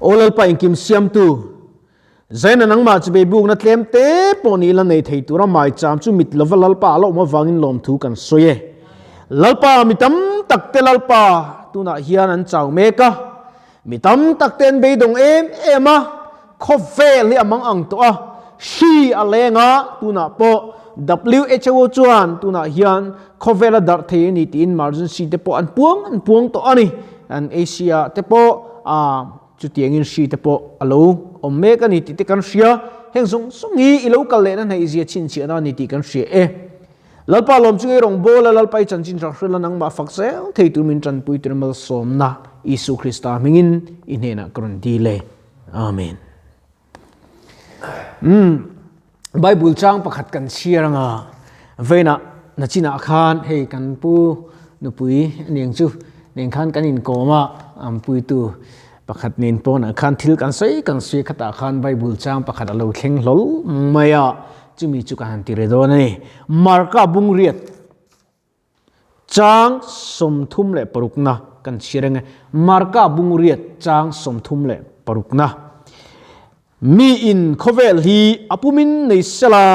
Aw Lalpa engkim siamtu, Zaina nangmah chu beibukna tlem te pawh ni ila nei thei tura maicham chu mit lova Lalpa a la awm avangin lawmthu kan sawi e. Lalpa mi tam tak te Lalpa tunah hian an chau mek a, mi tam tak te an beidawng em em a, khawvel hi a mang ang tawh a, hri a leng a, tunah pawh WHO chuan tunah hian khawvel a darh thei a ni tiin emergency te pawh an puang an puang tawh a ni. An Asia te pawh ah. Chutiangin hri te pawh a lo awm mek a ni tih te kan hria. Heng zawng zawng hi i lo kal lehna hnaihzia chhinchhiahna a ni tih kan hria e. Lalpa lawm chu ngei rawn bawl a, Lalpa i chanchin hrang hrela nangmah fak zel thei tur min tanpui tura malsawmna Isu Krista hmingin i hnenah ka rawn dil e. Amen. Umm Bible chang pakhat kan chhiar anga veinah nachinah khan hei kan pu nupui aniang chu nen khan kan inkawm a ampuitu pakhat nen pawnah khan thil kan sawi kan sawi khatah khan Bible chang pakhat a lo thleng hlawl mai a chumi chu ka han ti re dawn a ni Marka bungriat Chang 36na kan chhiar ang e. Marka bungriat chang 36na. Mi in khawvel hi a pumin nei sela,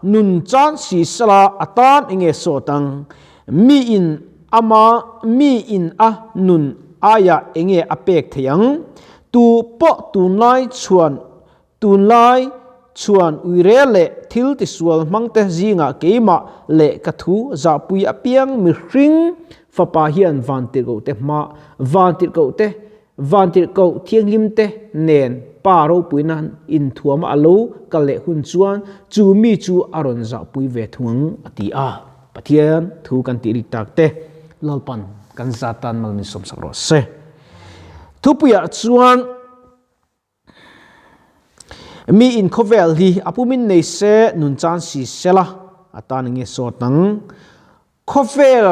nun chan si sela a tan enge sawt ang? Mi in ama mi in a nun aiah enge a pek thei ang? Tu pawh tunlai chhuan Tunlai chuan uire leh thil tisual hmangte zingah keimah leh ka thu zahpui apiang mihring fapa hian vantirhkohte hma, vantirhkohte, vantirhkoh thianghlimte nen pa ropuina inthuama a lo kal leh hun chuan chu mi chu a rawn zahpui ve thung ang a ti a. Pathian thu kan tih rik tak te Lalpan kan zat tan mal min sawmsak rawh se. Thupuiah chuan. Mi in khawvel hi a pumin nei se nun chan si sela a tan enge sawt ang. Khawvel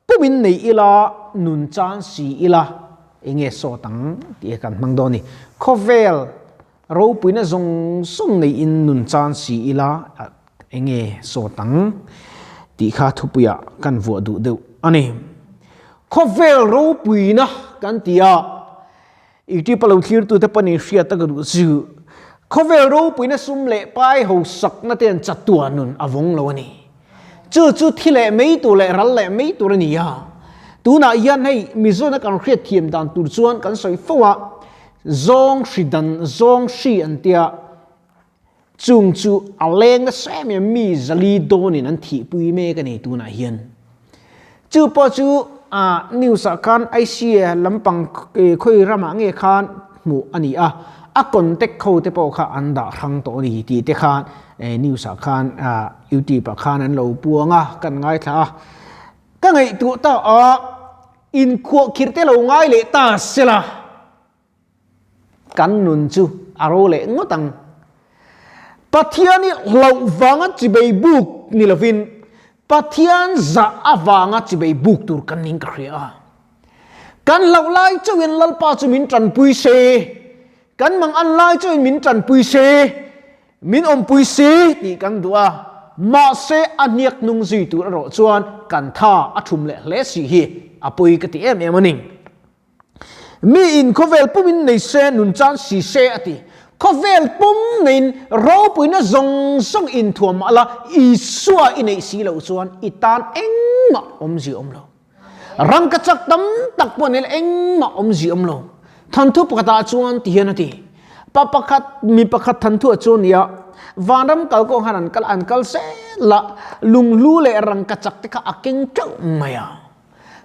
pumin nei ila nun chan si ila enge sawt ang tih kan hmang dawn a ni. Khawvel ropuina zawng zawng nei in nun chan si ila enge sawt ang tih kha thupuiah kan vuah duh deuh a ni. Khawvel ropuina kan ti a. YouTube a lo thlirtute pawh nih hriat a ka duh chu khawvel ropuina sum leh pai ho sakna te an chatuah nun a vawng lo a ni. Chu chu thi leh mai tur leh ral leh mai tur a ni a. Tunah hian hei Mizona kan hriat thiam dan tur chuan kan sawi fo a, zawng hri dan zawng hri an tia chung chu a leng nasa em em mi zali dawnin an thihpui mek a ni tunah hian. Chu pawh chu ah news ah khan ICA lampang khawi ramah nge khan hmuh a ni a, a contact ho te pawh kha an dah hrang tawh a ni tih te khan news ah khan ah youtube ah khan an lo puang a kan ngaithla a. Ka ngaihtuah ta a inkhuahkhirh te lo ngai leh ta sela. Kan nun chu a ro leh ngawt ang. Pathian hi hlauh vanga chibei buk ni lovin Pathian zah avanga chibei buk tur kan ning ka hria a. Kan hlauh lai chauhin Lalpa chu min tanpui se, kan mang an lai chauhin min tanpui se, min awmpui se tih kan duh a. Mahse a hniak hnung zui tur erawh chuan kan tha a thum leh hle si hi a pawi ka ti em em a ni. Mi in khawvel pumin nei se nun chan si se a ti. Khawvel pum neiin ropuina zawng zawng inthuam mah la Isua i neih si loh chuan i tan engmah awmzia awm lo. Rangka chak tam tak pawh nei la engmah awmzia awm lo. Thanthu pakhatah chuan ti hian a ti. Pa pakhat mi pakhat thanthu a chu nia vanram kal kawng han an kal an kal zel a lunghlu leh rangka chak te kha a keng teuh mai a.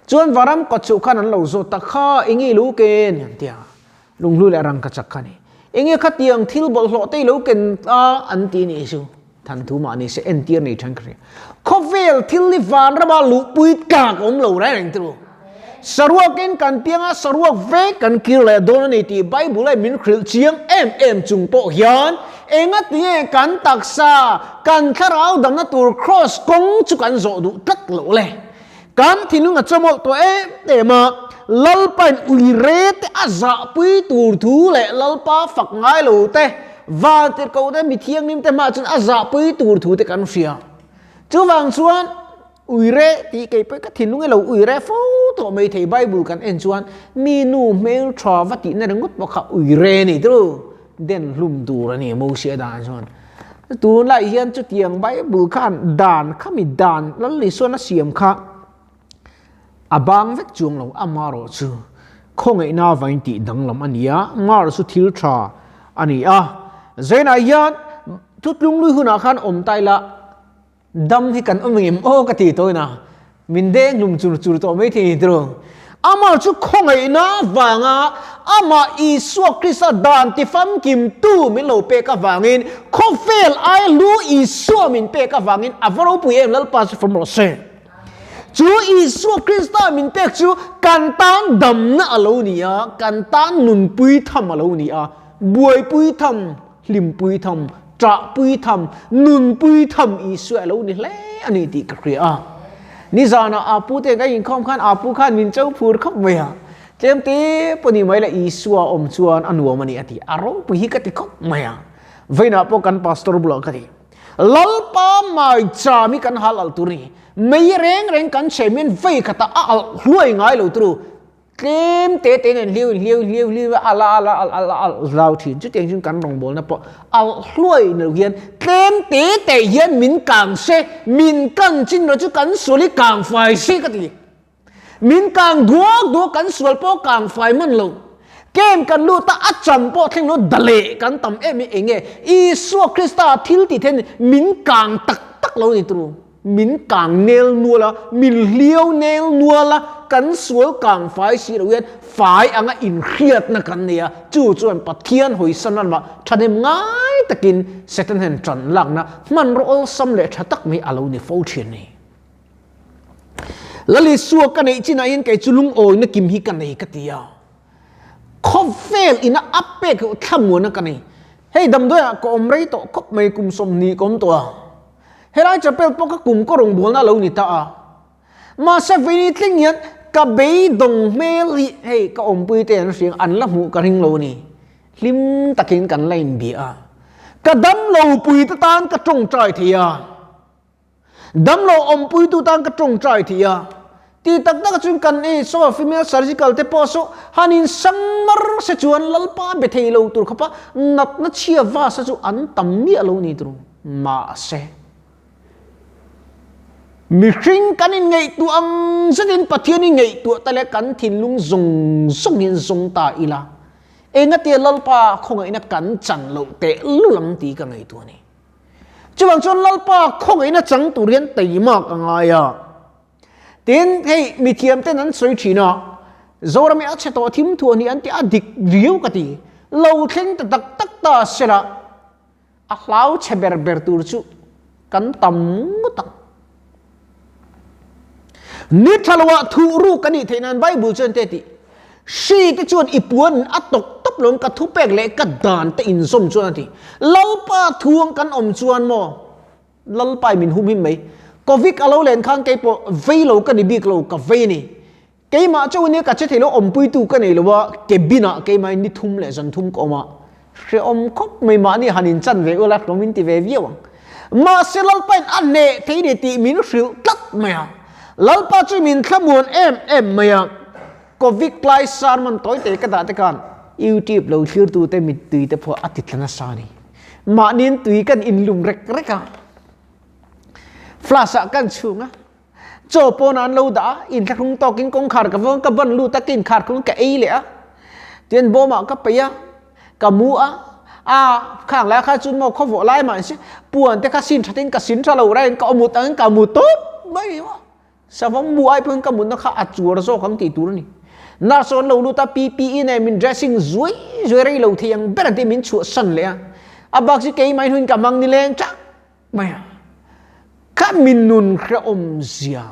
Chuan varam kawt chuh khan an lo zawt ta kha enge i lo ken an ti a, lunghlu leh rangka chak kha a ni. Enge khatiang thil bawlhhlawh te i lo ken a an ti nih chu Thanthu mahni se entir nei then ka hria. Khawvel thil hi vanrama luhpui tlak awm lo reng reng tiro. Saruakin kan pianga saruak vek kan kir leh dawn a ni tih Bible a min hrilh chiang em em chung pawh hian engatinge kan taksa kan thlarau damna tur cross kawng chu kan zawh duh tlat loh le. Kan thinlung a chawmawlh tawh em em a, Lalpain ui re te a zahpui tur thu leh Lalpa fak ngai lo te, vantirhkoh te, mi thianghlim te hmaah chuan a zahpui tur thu te kan hria. Chuvang chuan ui re tih kei pawh ka thinlung hi lo ui re fo tawh mai thei Bible kan en chuan mi nu hmeltha va tihna ringawt pawh kha ui re ni turu den hlum tur a ni Mosia dan chuan. Tunlai hian chutiang Bible khan dan khami dan Lal Isuan a siam kha a bang vek chuang lo amarawh chu khawngaihna vain tih danglam a ni a, mar chu thil tha a ni a. Zainah hian thutlung lui hunah khan awm ta ila Dam hi kan awm engem aw ka ti tawhin a, min deng hlum chur chur tawh mai thei tiraw. Amah chu khawngaihna avanga amah Isua Krista dan tifamkimtu min lo pek avangin, khawvel aia lu Isua min pek avangin a va ropui em Lalpa chu fawm rawh se. Chu Isua Krista min pek chu kan tan damna a lo ni a, kan tan nunpui tham a lo ni a, buaipui tham, hlimpui tham, ṭahpui tham, nunpui tham Isua a lo ni hle a ni tih ka hria a. Nizanah Apu te ka inkhawm khan Apu khan min cho phur khawp mai a, tlem te pawh ni mai la Isua a awm chuan a nuam a ni a ti. A ropui hi ka ti khawp mai a. Vawiinah pawh kan pastor bulah ka ti, Lalpa maicham hi kan hal alh tur a ni. Mei reng reng kan chhem hian vei khatah a alh hluai ngai lo turu. Tlem te te nen hliau in hliau hliau hliau a al a al a al al a al zau thin. Chutiang chuan kan rawngbawlna pawh al hluai lo hian tlem te te hian min kang se, min kan chin rawh chu kan sual hi kang fai se ka ti. Min kang duak duak kan sual pawh kang fai man lo. Kem kan lut a, a cham pawh thleng lo da leh kan tam em hi eng nge Isua Krista thil tih then min kang tak tak lo ni turu. Min kang nel nual a, min hliau nel nual a, kan sual kang fai si lo hian fai anga inhriatna kan nei a, chu chuan Pathian hawisan ramah thahnem ngai takin Satan hian tan lakna hmanraw awlsam leh tha tak mai a lo ni fo thin a ni. Lal Isua ka neih chinah hian kei chu lungawina kim hi ka nei ka ti a, khawvel ina a pek thlamuana ka nei. Hei damdawiah ka awm rei tawh khawp mai kum 20 ka awm tawh a. Helai chapel pawh ka kum ka rawngbawlna a lo ni ta a. Mahse vei tling hian ka beidawng hmel hi hei ka awmpui te an hriang an la hmuh ka ring lo a ni. Hlim takin kan la inbia a. Ka damlo pui te tan ka tawngtai thei a. Damlo awmpui tu tan ka tawngtai thei a. Ti tak tak chuan kan i saw female surgical te pawh saw han in sang mar se chuan Lalpa be thei lo tur khawpa natna chhia vasa chu an tam miah lo ni tur. Mahse, mihring kan inngaihtuah ang zetin Pathian i ngaihtuah ta leh kan thinlung zawng zawng hian zawng ta ila, engatia Lalpa khawngaihna kan chan loh teh lul ang tih ka ngaihtuah a ni. Chuvang chuan Lalpa khawngaihna chang tur hian teimak a ngai a. Tin, hei mithiam ten an sawi thin a, Zoram hi a chhe tawh thim thuah ni an ti a, dik riau ka ti. Lo thleng ta tak tak ta sela, A hlau chhe ber ber tur chu kan tam ngawt ang. Ni tha loah thuh ruk a nih theih nan Bible chuan te tih. Hri te chuan i puan a tawk tawp lo ka thupek leh ka dan te inzawm chuan a ti. Lalpa thuang kan awm chuan maw Lalpa i min hum him mai. Covid a lo len khan keipawh vei lo ka ni bik lo ka vei a ni. Keimah chauh ania ka che thei lo, awmpuitu ka nei lo a, cabin ah keimahin ni thum leh zan thum ka awm a, hrehawm khawp mai mahni han inchan ve ula hlawm in ti ve viau ang. Mahse Lalpain a hneh thei ni tih min hrilh tlat mai a, Lalpa chu min thlamuan em em mai a, Covid lai sermon tawi te ka dah te khan YouTube lo thlirtu te mittui te pawh a ti tla nasa a ni. Mahniin tui kan inlum rek rek a, flask ah kan chhung a, Chaw pawn an lo dah a, inthlahrung tawkin kawngkhar ka vawng, ka ban lut a, ka inkhar khung ka ei leh a. Tichuan bawmah ka peih a, ka mu a, a khang lai kha chuan maw khawvawh lai mah se puan te kha sin thatin ka sin tha lo raiin ka awmut angin ka mu tawp mai a. Savawm mu ai pawhin ka mutna kha a chuar zawk ang tih tur a ni. Nurse an lo lut a, PPE nen min dressing zuai zuai rei lo thei ang ber ang tih min chhuahsan leh a. A bak chu keimah in hun ka hmang nileng chak. Mai a, ka mi nun hrehawm zia.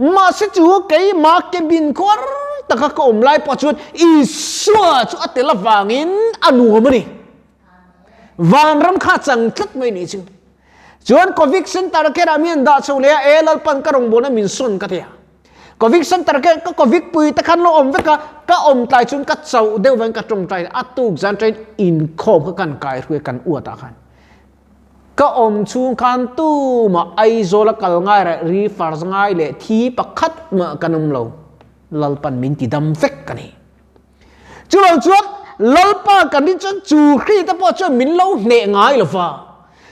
Mahse chu keimah cabin khuar taka ka awm lai pawh chuan Isua chu a tel avangin a nuam a ni. Vanram kha chang tlat mai ni chu. Chuan Covid Center kherah mi an dah chho leh a, e Lalpan ka rawngbawlna min sawn ka ti a. Covid Center kher ka Covid pui te khan lo awm vek a, ka awm tlai chuan ka chauh deuh vangin ka tawngtai a tuk zan train inkhawm kha kan kai hruai kan uat ah khan. Ka awm chhung khan tumah Aizawl a kal ngai reh ri farz ngai leh thi pakhat mah kan awm lo. Lalpan min ti dam vek a ni. Chuvang chuan Lalpa kan rin chuan chu hri te pawh chuan min lo hneh ngai lo va.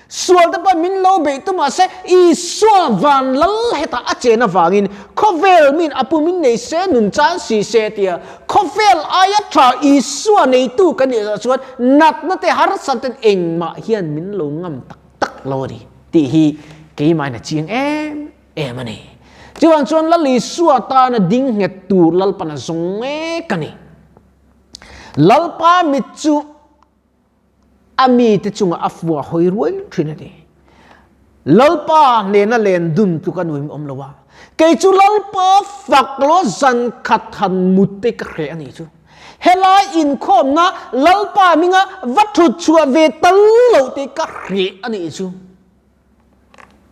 Sual te pawh min lo beih tu mahse Isua van lal hetah a chen avangin khawvel min a pu min nei se nun chan si se tia khawvel aia tha Isua neitu kan nih zawh chuan natna te harsat ten engmah hian min lo ngam tak tak lo a ni tih hi keimahin a chiang em em a ni. Chuvang chuan Lal Isua tana ding nghet tur Lalpan a zawng mek a ni. Lalpa mit chu a mite chungah a fua hawi ruai thin a ni. Lalpa nena len dun tluk a nuim awm lo a. Kei chu Lalpa fak lo zan khat han mut te ka hreh a ni chu. Helai inkhawmna Lalpa hminga va thut chhuah ve tal loh te ka hreh a ni chu.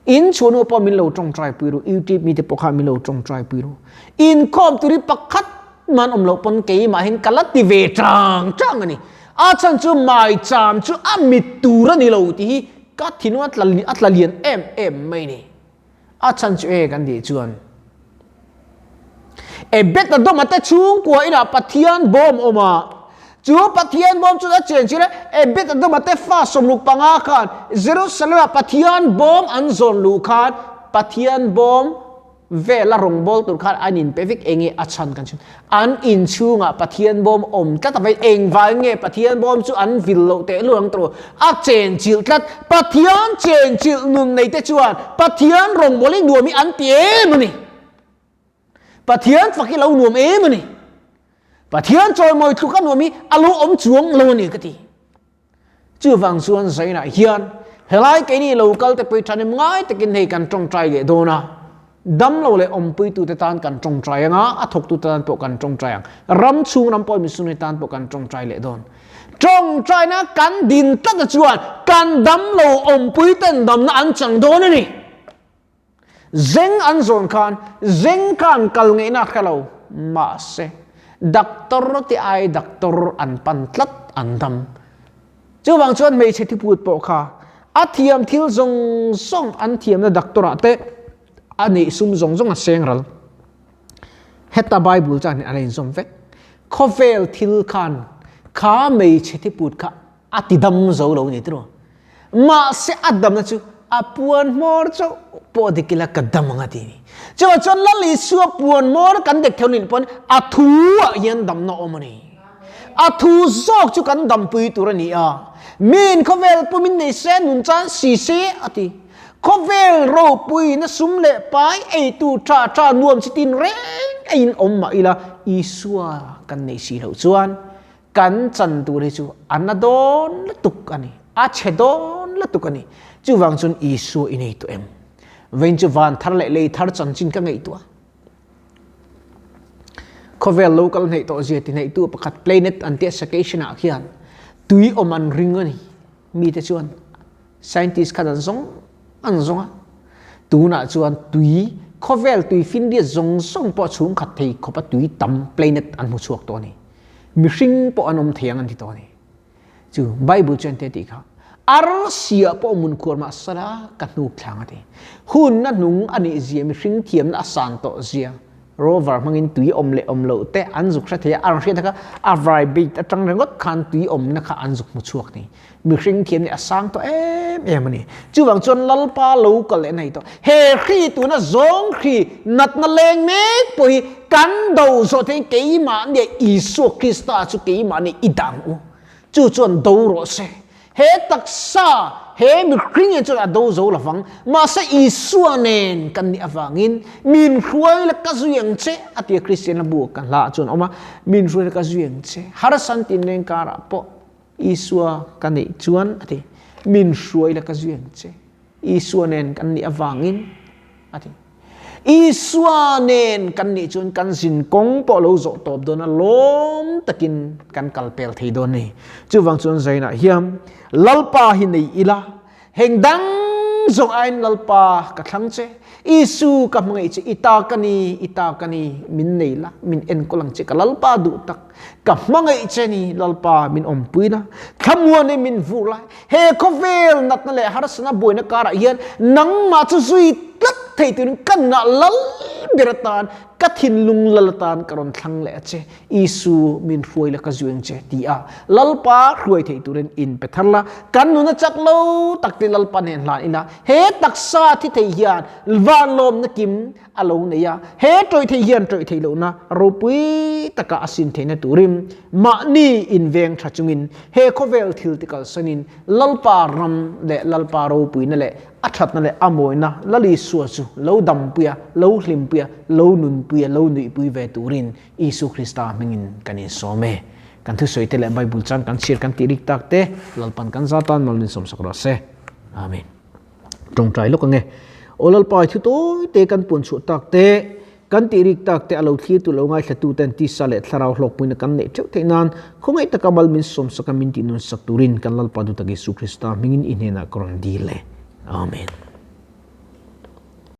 In chhuahnu pawh min lo tawngtai pui ru, YouTube mite pawh kha min lo tawngtai pui ru. Inkhawm tur hi pakhat man awm loh pawn keimahin ka la ti ve chang chang a ni. A chhan chu maicham chu a mit tur a ni lo tih hi ka thinlung a tla a tla lian em em mai ni. A chhan chu e kan tih chuan e Betadoma te chhungkua inah Pathian bawm awm a, chu Pathian bawm chu a chen chil a, e Betadoma te fa 65 khan Jerusalem ah Pathian bawm an zawn luh khan Pathian bawm vela rawngbâwl tur khan an inpe vek eng nge a chhan kan chhun an inchhungah Pathian bawm awm tlat a vei engvangin nge Pathian bawm chu an vil loh teh luh ang tawh a chenchilh tlat Pathian chenchilh nun nei te chuan Pathian rawngbâwl hi nuam hi an ti em a ni Pathian fak hi lo nuam em a ni Pathian chawimawi tluk a nuam hi a lo awm chuang lo a ni ka ti. Chuvang chuan Zainah hian helai keini lo kal te pawh hi thahnem ngai takin hei kan tawngtai leh dawn a, damlo leh awmpuitute tan kan tawngtai ang a, a thawktute tan pawh kan tawngtai ang, ram chhung ram pawh missionary tan pawh kan tawngtai leh dawn. Tawngtaina kan din tlat a chuan kan damlo awmpuiten damna an chang dawn a ni. Zeng an zawn khan zeng khan kal ngeihna a hre lo, mahse doctor te ai doctor an pan tlat an dam. Chuvang chuan hmeichhe thiput pawh kha a thiam thil zawng zawng an thiamna doctor ah te a neih sum zawng zawng a seng ral. Heta Bible chuan a la inzawm vek. Khawvel thil khan kha hmeichhe thiput kha a ti dam zo lo ni tiraw. Mahse a damna chu a puan hmawr chauh pawh dik ila ka dam ang a ti ni. Chuvang chuan Lal Isua puan hmawr kan dek theuh nih pawn a thu ah hian damna awm a ni. A thu zawk chu kan dampui tur a ni a. Min khawvel pumin nei se nun chan si se a ti. Khawvel ropui na sum leh pai eitu tha tha nuam chi tin reng a in awm mah ila Isua kan nei si loh chuan Kan chan tur hi chu a na dawn lutuk a ni, a chhe dawn lutuk a ni. Chuvang chuan Isua i nei tawh em? Vawiin chu van thar leh lei thar chanchin ka ngaihtuah. Khawvel lo kal hnaih tawh zia ti hnaihtu pakhat planet an tia Sacation ah khian tui awm an ring a ni. Mite chuan scientist khan an zawng an zawng a. Tunah chuan tui khawvel tui finriat zawng zawng pawh chhungkhat thei khawpa tui tam planet an hmu chhuak tawh a ni. Mihring pawh an awm thei ang an ti tawh a ni. Chu Bible chuan te tih kha arsia pawh mun khuar mah sala ka hnuk thlang a ti. Hun a hnung a nih zia mihring thiamna a san tawh zia rover hmangin tui awm leh awm loh te an zuk hre thei a, an hriat kha a vibrate atang ringawt khan tui awmna kha an zuk hmu chhuak ni. Mihring thiam nih a sang tawh em em a ni. Chuvang chuan Lalpa lo kal leh nei tawh. He hri tuna zawng hri natna leng mek pawh hi kan do zawh theihin keimahni ah Isua Krista chu keimahni i dang u. Chu chuan do rawh se. He taksa, he mihring hian chuan a do zo lovang. Mahse Isua nen kan nih avangin min hruai la ka zui ang che a tia Kristian hla bu ka hla ah chuan a awm a. Min hruai la ka zui ang che. Harsan tinreng karah pawh Isua ka neih chuan a ti, min hruai la ka zui ang che. Isua nen kan nih avangin a ti. Isua nen kan nih chuan kan zin kawng pawh lo zawh tawp dawn a, lawm takin kan kal pel thei dawn a ni. Chuvang chuan Zainah hian Lalpa hi nei ila, Heng dang zawng aiin Lalpa ka thlang che, Isu ka hmangaih che, i ta ka ni, i ta ka ni, min nei la, min enkawl ang che, ka Lalpa duh tak, ka hmangaih che ni, Lalpa min awmpui la, thlamuan in min vur la, he khawvel natna leh harsatna buaina karah hian nangmah chu zui tlat thei turin ka nunah Lal ber atan. Ka thinlung lal atan ka rawn thlang leh a che, Isu min hruai la ka zueng che, ti a Lalpa hruai thei turin in pe thar la. Kan nuna chak lo tak te Lalpa hnen hlan ila, he taksa thi thei hian vanlawmna kim a lo nei a, he tawih thei hian tawih theih lohna ropui taka a sin theihna turin mahni inveng tha chungin he khawvel thil ti kalsanin Lalpa ram leh Lalpa ropuina leh a thatna leh a mawina Lal Isua chu lo dampui a, lo hlimpui a, lo nunpui a, lo nuihpui ve turin Isu Krista hmingin kan insawm e. Kan thusawi te leh Bible chang kan chhiar kan tih rik tak te Lalpan kan za tan mal min sawmsak rawh se. Amen. Tawngtai lawk ange. Aw Lalpa i thu tawi te kan puan chhuah tak te, kan tih rik tak te a lo thlir tu lo ngaithla tu ten tisa leh thlarau hlawkpuina kan neih theuh theih nan khawngaih taka mal min sawmsak a min tih nun sak turin kan Lalpa duhtak Isu Krista hmingin i hnenah ka rawn dil e. Amen.